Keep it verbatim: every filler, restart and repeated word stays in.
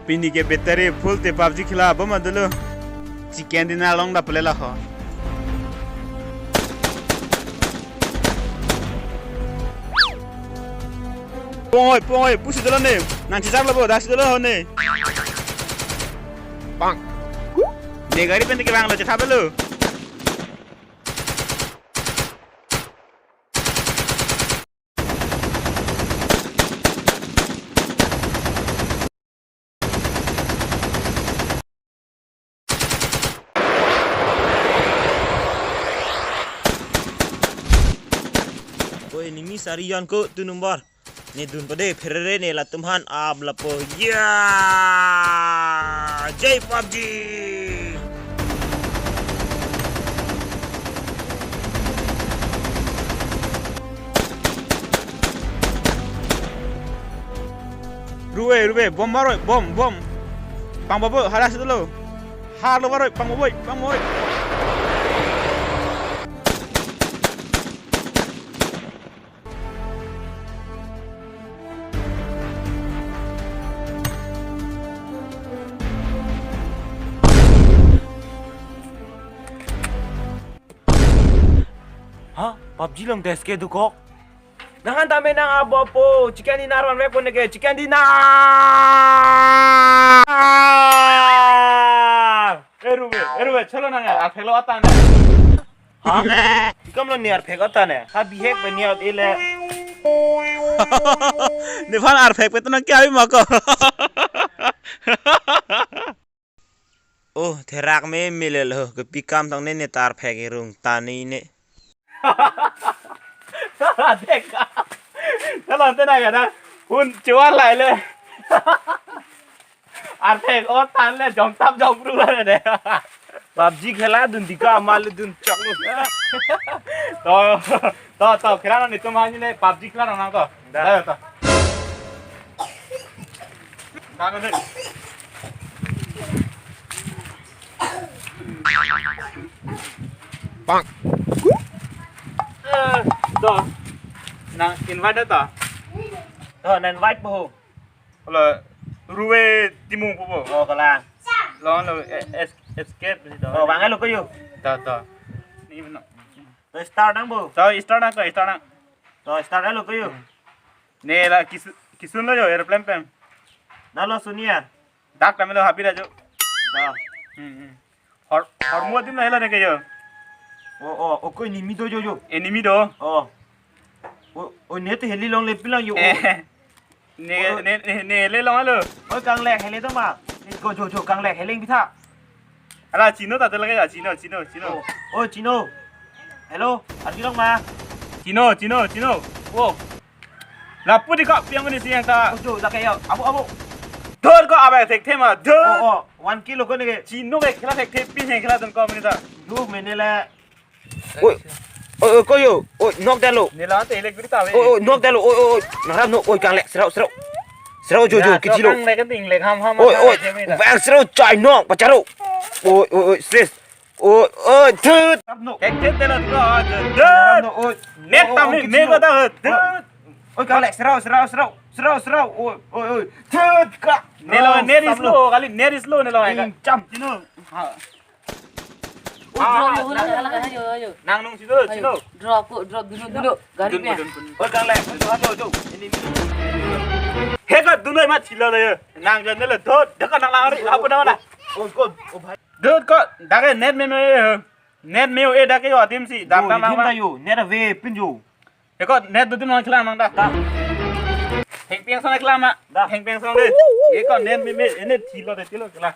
Pini ke battery full te PUBG khela bom adulo. Chicken dinner along da pule laho. Pongoi, pongoi, pusi dolo ne. Nang chisar lo bo, dasi dolo ho ne. Bang. Ne gari pen ke bang lo, chetha belo. Ko enemy sari yon ko tu number. Ne dun pade pherere ne latum han ap lapo. Ya! Jai PUBG! Ruve, ruve, bom maroi, bom, bom. Pang bobo, haras dolo. Har lo maroi, pang bobo, pang bobo. Ha? PUBG along deske dukok? Nang han tame nang abo po, chicken dinner van vek po neke, chicken dinner! Eruve, eruve, chalo nang ya, akhelo atan. Ha? Ikam lo niar phek atan ya? Ha bihek be niar ile. Nephan arphek pe tu nang kya bhi mako. Oh, therak me milel ho, kepi kam tong ne ne ta arphek irung tani ne. Dek. Kalau ante na kada, hun chuan lai le. Arphek o tan le, jong tap jong pru le ne. PUBG khela dun dika, amal dun chok lu. To, to, to, khela na ni tum hani ne, PUBG khela na to. Da. Da, to. Da, da, da. Bang. Eh, to. Nang invite to. To, nang invite po. Hala, Ruve Timung pupo. Oh, kalang. Long lo, eh, es-, escape si to. Oh, bang lo ko yo. To, to. Ni no. To start nang bo. To start nang ko, start nang. To start lo ko yo. Ne la kisu-, kisun lo yo, aeroplane pen. Na lo sunia. Dak kami lo happy ajo. Da. Hmm, hmm. Hor, hormu adim na hela ne ke yo. Oh, oh, oh, ko enemy do yo yo. Enemy do. Oh. Oh, oh, ne te heli long le pilang yo. Eh. Ne, oh, ne, ne, ne le long alo. Oi, kanglek heli to ma. Ko jo jo kanglek heli pitha. Ala chino ta te lage ya, chino, chino, chino. Oh, oh, chino. Hello, arki long ma. Chino, chino, chino. Oh. Lapu di kok piang mani siang ta. Oh, jo, lake ya. Abo, abo. Dor ko abe thekthe ma. Dor. Oh, oh, one kilo ko ne ke. Chino ke khela thekthe pi he khela dun ko mani ta. Yo, mene le. Oi. Oi, oi, ko yo. Oi, nok dalo. Nila te elek beri ta ve. Oi, oi, nok dalo. Oi, oi, oi. Naram nok. Oi, kanglek. Serau, serau. Serau jo jo. Ya, kecil lo. Kanglek kan ting lek ham ham. Oi, oi. Bang serau chai nok pacharo. Oi, oi, oi, stress. Oi, oi, tut. Ek tut tela tu, tut. Naram nok. Oi. Net tam ni me ko ta tut. Oi, kanglek. Serau, serau, serau. Serau, serau. Oi, oi, oi. Tut ka. Nelo net is low, kali net is low nelo. Cham chino. Ha. Oh, drop, drop, drop, drop, ayo, ayo. Nang nung situ, ayo, situ. Drop, kok, drop dulu, dulu. Gari dun, pe. Dun, dun. Oh, kanglek. Ayo, ayo, ayo. Ini, ini. He, kok dun mat sila le. Nang jan le, dot, dak nang lari, apa nama dah? Oh, kok, oh, bhai. Dot, kok, dak net me me. Net me, eh, dak yo adim si, dam, dam, dam. Yo, net ave pin yo. He, kok net dun nang khela mang dah. Dah. Heng piang song khela ma. Dah. Heng piang song deh. He, kok net me me, ini thilo deh, thilo khela.